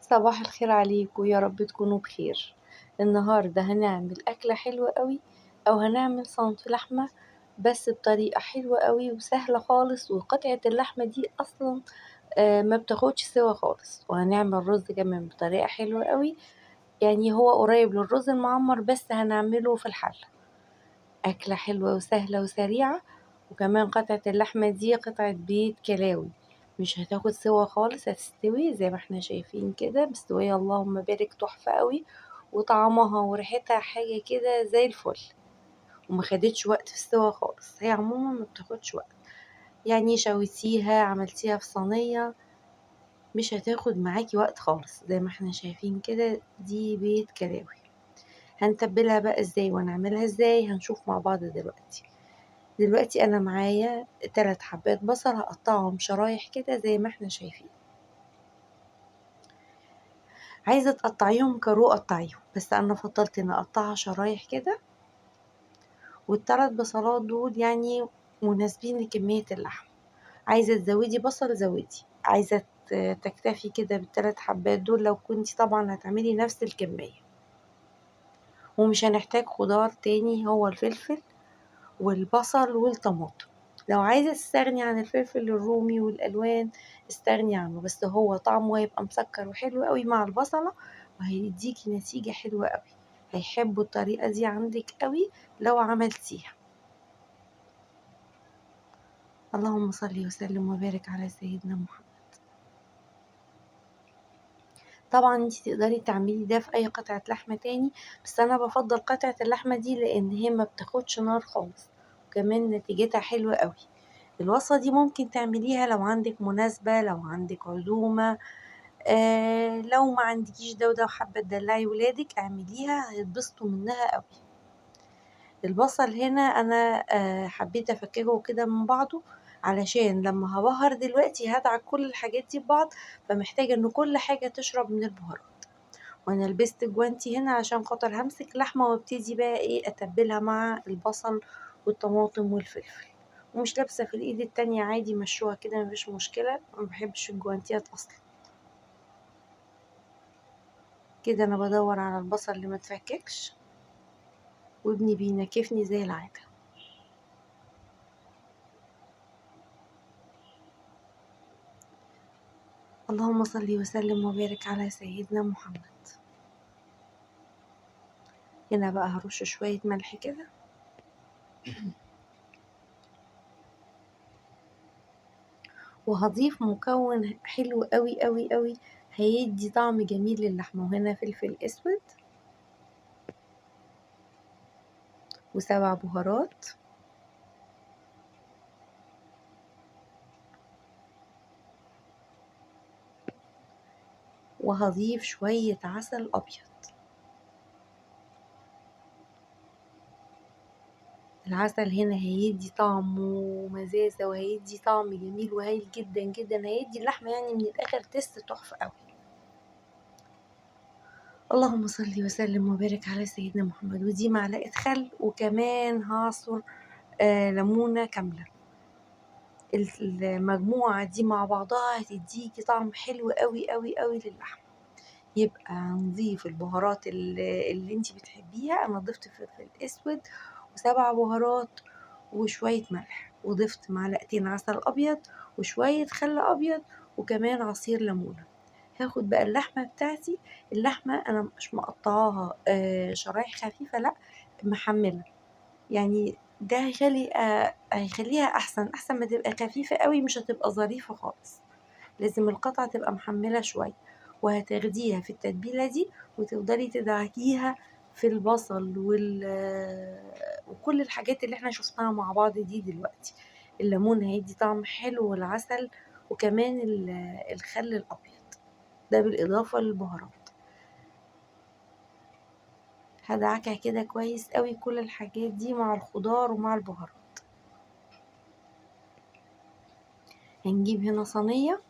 صباح الخير عليكم، يا رب تكونوا بخير. النهاردة هنعمل أكلة حلوة قوي، أو هنعمل صنف لحمة بس بطريقة حلوة قوي وسهلة خالص، وقطعة اللحمة دي أصلا ما بتاخدش سوا خالص. وهنعمل رز كمان بطريقة حلوة قوي، يعني هو قريب للرز المعمر بس هنعمله في الحلة. أكلة حلوة وسهلة وسريعة، وكمان قطعة اللحمة دي قطعة بيت كلاوي، مش هتاخد سوا خالص، هتستوي زي ما احنا شايفين كده مستوية، اللهم بارك، تحفة قوي، وطعمها وريحتها حاجة كده زي الفل، وما خدتش وقت في السوا خالص. هي عموما ما بتاخدش وقت، يعني شويتيها عملتيها في صينية مش هتاخد معاكي وقت خالص. زي ما احنا شايفين كده دي بيت كلاوي. هنتبلها بقى ازاي ونعملها ازاي هنشوف مع بعض دلوقتي. دلوقتي انا معايا 3 حبات بصل هقطعهم شرايح كده زي ما احنا شايفين. عايزه تقطعيهم كارو قطعيهم، بس انا فضلت ان اقطعها شرايح كده. والتلات بصلات دول يعني مناسبين لكميه اللحم. عايزه تزودي بصل زودي، عايزه تكتفي كده بالتلات حبات دول لو كنتي طبعا هتعملي نفس الكميه. ومش هنحتاج خضار تاني، هو الفلفل والبصل والطماطم. لو عايزة تستغني عن الفلفل الرومي والألوان استغني عنه، بس هو طعمه هيبقى مسكر وحلو قوي مع البصلة، وهيديكي نتيجة حلوة قوي. هيحبوا الطريقة دي عندك قوي لو عملتيها. اللهم صل وسلم وبارك على سيدنا محمد. طبعا انتي تقدري تعملي ده في اي قطعة لحمة تاني، بس انا بفضل قطعة اللحمة دي لان هي ما بتاخدش نار خالص، وكمان نتيجتها حلوة قوي. الوصفة دي ممكن تعمليها لو عندك مناسبة، لو عندك عزومة، لو ما عندكيش ده وده وحابة تدلعي ولادك اعمليها، هيتبسطوا منها قوي. البصل هنا انا حبيت افككه كده من بعضه، علشان لما هبهر دلوقتي هدعك كل الحاجات دي ببعض، فمحتاجة ان كل حاجة تشرب من البهارات. وانا لبست جوانتي هنا عشان خاطر همسك لحمة وابتدي بقى اتبلها مع البصل والطماطم والفلفل. ومش لابسة في الايد التانية عادي، مشوها كده مفيش مشكلة، ما بحبش الجوانتيات اصلا. كده انا بدور على البصل اللي ما تفككش، وابني بينكفني زي العادة. اللهم صل وسلم وبارك على سيدنا محمد. هنا بقى هرش شوية ملح كده، وهضيف مكون حلو قوي قوي قوي هيدي طعم جميل للحمة. وهنا فلفل اسود و7 بهارات، وهضيف شوية عسل ابيض. العسل هنا هيدي طعم ومزازة، وهيدي طعم جميل وهايل جدا جدا، هيدي اللحمة من الاخر تيست تحفة قوي. اللهم صل وسلم وبارك على سيدنا محمد. ودي معلقة خل، وكمان هعصر ليمونة كاملة. المجموعة دي مع بعضها هتديكي طعم حلو قوي قوي قوي للحمة. يبقى نضيف البهارات اللي انتي بتحبيها. انا ضفت فلفل اسود و7 بهارات وشوية ملح، وضفت معلقتين عسل ابيض وشوية خل ابيض، وكمان عصير ليمونة. هاخد بقى اللحمة بتاعتي. اللحمة انا مش مقطعاها شرايح خفيفة، لا محملة، ده هيخليها احسن ما تبقى خفيفة قوي، مش هتبقى ظريفة خالص. لازم القطعة تبقى محملة شوية. وهتاخديها في التتبيلة دي وتفضلي تدعكيها في البصل وكل الحاجات اللي احنا شفناها مع بعض دي دلوقتي. الليمون هيدي طعم حلو، والعسل، وكمان الخل الابيض، ده بالاضافه للبهارات. هدعكها كده كويس قوي كل الحاجات دي مع الخضار ومع البهارات. هنجيب هنا صينيه،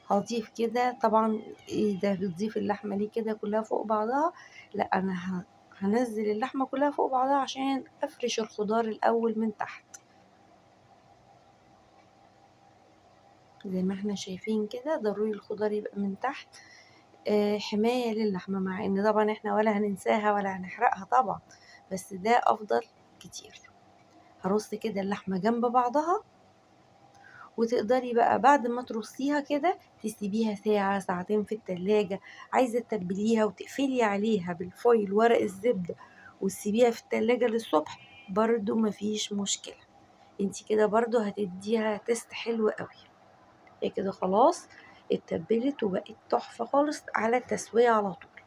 هضيف كده، طبعا ايه ده بتضيف اللحمه ليه كده كلها فوق بعضها؟ لا، انا هنزل اللحمه كلها فوق بعضها عشان افرش الخضار الاول من تحت. زي ما احنا شايفين كده. ضروري الخضار يبقى من تحت حماية للحمة، مع ان طبعا احنا ولا هننساها ولا هنحرقها طبعا، بس ده افضل كتير. هرص كده اللحمة جنب بعضها، وتقدري بقى بعد ما ترصيها كده تسيبيها ساعة ساعتين في التلاجة. عايزة تتبليها وتقفلي عليها بالفويل ورق الزبدة وتسيبيها في التلاجة للصبح برضو مفيش مشكلة، انتي كده برضو هتديها taste حلو قوي. هي كده خلاص اتبلت وبقت تحفة خالص على التسوية على طول.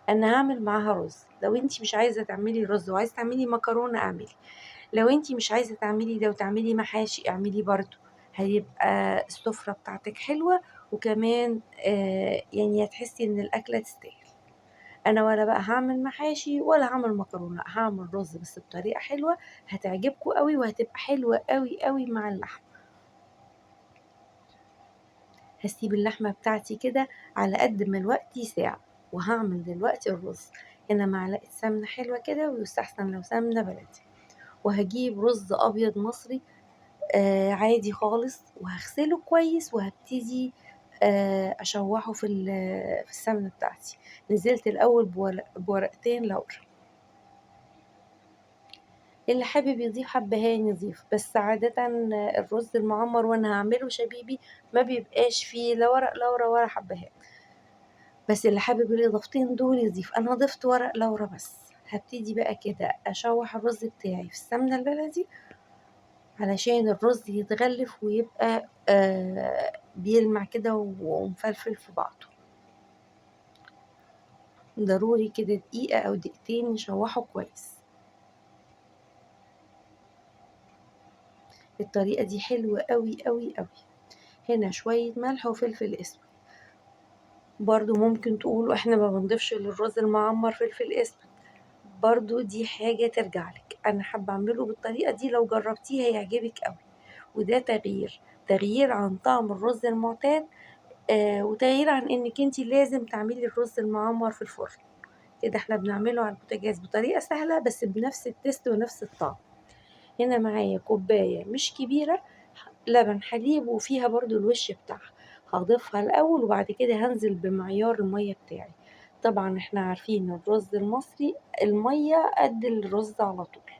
انا هعمل معاها رز، لو انتي مش عايزة تعملي رز وعايزة تعملي مكرونة اعملي، لو انتي مش عايزة تعملي ده وتعملي محاشي اعملي برضو، هيبقى السفرة بتاعتك حلوة، وكمان هتحسي ان الاكلة تستاهل. انا ولا بقى هعمل محاشي ولا هعمل مكرونة، هعمل رز بس بطريقة حلوة هتعجبكم قوي، وهتبقى حلوة قوي قوي مع اللحمة. هسيب اللحمة بتاعتي كده على قد ما الوقت يساع، وهعمل دلوقتي الرز. هنا معلقة سمنة حلوة كده، ويستحسن لو سمنة بلدي، وهجيب رز أبيض مصري عادي خالص، وهغسله كويس وهبتدي أشوحه في السمنة بتاعتي. نزلت الأول بورقتين لورا. اللي حابب يضيف حبهان يضيف، بس عادة الرز المعمر وانا هعمله شبيبي ما بيبقاش فيه لا ورق لورا ولا حبهان، بس اللي حابب الاضافتين دول يضيف. انا ضفت ورق لورا بس. هبتدي بقى كده اشوح الرز بتاعي في السمنة البلدي علشان الرز يتغلف ويبقى بيلمع كده ومفلفل في بعضه. ضروري كده دقيقة او دقيقتين نشوحه كويس. الطريقة دي حلوة قوي قوي قوي. هنا شوية ملح وفلفل اسود، برضو ممكن تقولوا احنا ما بنضيفش للرز المعمر فلفل اسود، برضو دي حاجة ترجع لك. انا حابة اعمله بالطريقة دي، لو جربتيها هيعجبك قوي، وده تغيير عن طعم الرز المعتاد، وتغيير عن انك انتي لازم تعملي الرز المعمر في الفرن. كده احنا بنعمله على البوتاجاز بطريقة سهلة بس بنفس التست ونفس الطعم. هنا معايا كوباية مش كبيرة لبن حليب وفيها برضو الوش بتاعها، هضيفها الأول وبعد كده هنزل بمعيار المية بتاعي. طبعا احنا عارفين الرز المصري المية قد الرز على طول،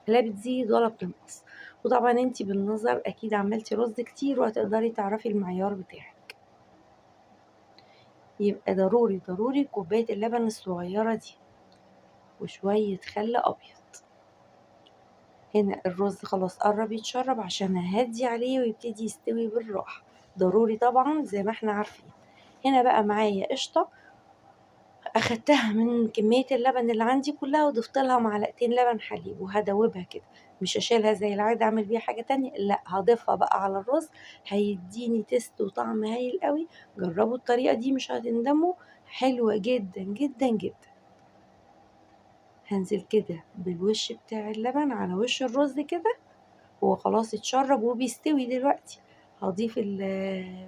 لا بتزيد ولا بتنقص، وطبعا انتي بالنظر اكيد عملتي رز كتير وهتقدري تعرفي المعيار بتاعك. يبقى ضروري ضروري كوباية اللبن الصغيرة دي وشوية خل أبيض. هنا الرز خلاص قرب يتشرب عشان اهدي عليه ويبتدي يستوي بالراحة، ضروري طبعا زي ما احنا عارفين. هنا بقى معايا قشطة اخدتها من كمية اللبن اللي عندي كلها وضفت لها معلقتين لبن حليب، وهدوبها كده، مش هشيلها زي العادة اعمل بيها حاجة تانية، لا هضيفها بقى على الرز، هيديني تيست وطعم هايل قوي. جربوا الطريقة دي مش هتندموا، حلوة جدا جدا جدا. هنزل كده بالوش بتاع اللبن على وش الرز كده، هو خلاص اتشرب وبيستوي دلوقتي. هضيف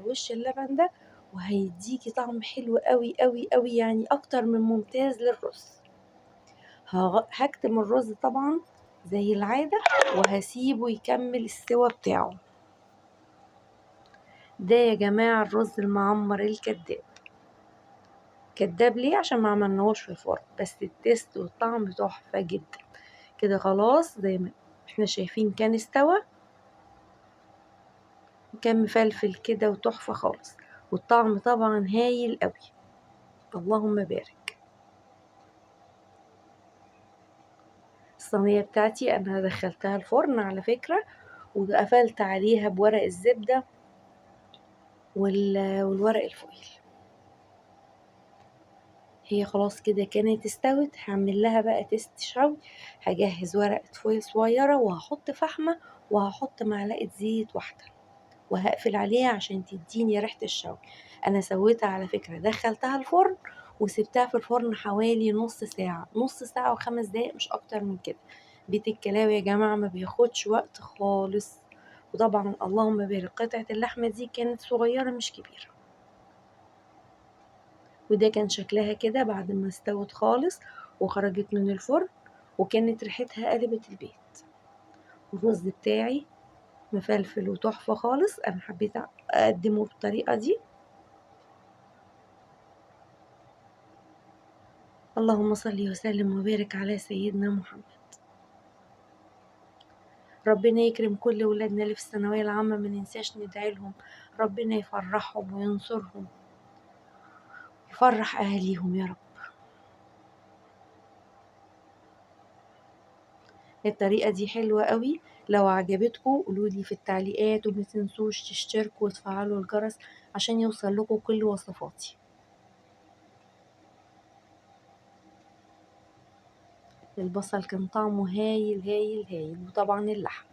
وش اللبن ده وهيديكي طعم حلو قوي قوي قوي، اكتر من ممتاز للرز. هكتم الرز طبعا زي العادة وهسيبه يكمل السوا بتاعه. ده يا جماعة الرز المعمر الكداب. كداب ليه؟ عشان ما عملناهوش في الفرن، بس التيست والطعم تحفة جدا. كده خلاص زي ما احنا شايفين كان استوى وكان مفلفل كده وتحفة خالص، والطعم طبعا هايل قوي، اللهم بارك. الصينية بتاعتي انا دخلتها الفرن على فكرة، وقفلت عليها بورق الزبدة والورق الفويل. هي خلاص كده كانت استوت. هعمل لها بقى تيست شوي، هجهز ورقة فويل صغيرة وهحط فحمة وهحط معلقة زيت واحدة وهقفل عليها عشان تديني ريحة الشوي. انا سويتها على فكرة، دخلتها الفرن وسبتها في الفرن حوالي نص ساعة، نص ساعة وخمس دقايق مش اكتر من كده. بيت الكلاوي يا جماعة ما بياخدش وقت خالص. وطبعا اللهم بارك قطعة اللحمة دي كانت صغيرة مش كبيرة. وده كان شكلها كده بعد ما استوت خالص وخرجت من الفرن، وكانت ريحتها قلبت البيت. الرز بتاعي مفلفل وتحفة خالص. انا حبيت اقدمه بالطريقة دي. اللهم صل وسلم وبارك على سيدنا محمد. ربنا يكرم كل ولادنا اللي في الثانوية العامة، ما ننساش ندعي لهم، ربنا يفرحهم وينصرهم، يفرح اهاليهم يا رب. الطريقة دي حلوة قوي، لو عجبتكم قولوا لي في التعليقات، وما تنسوش تشتركوا وتفعلوا الجرس عشان يوصل لكم كل وصفاتي. البصل كان طعمه هايل هايل هايل، وطبعا اللحم.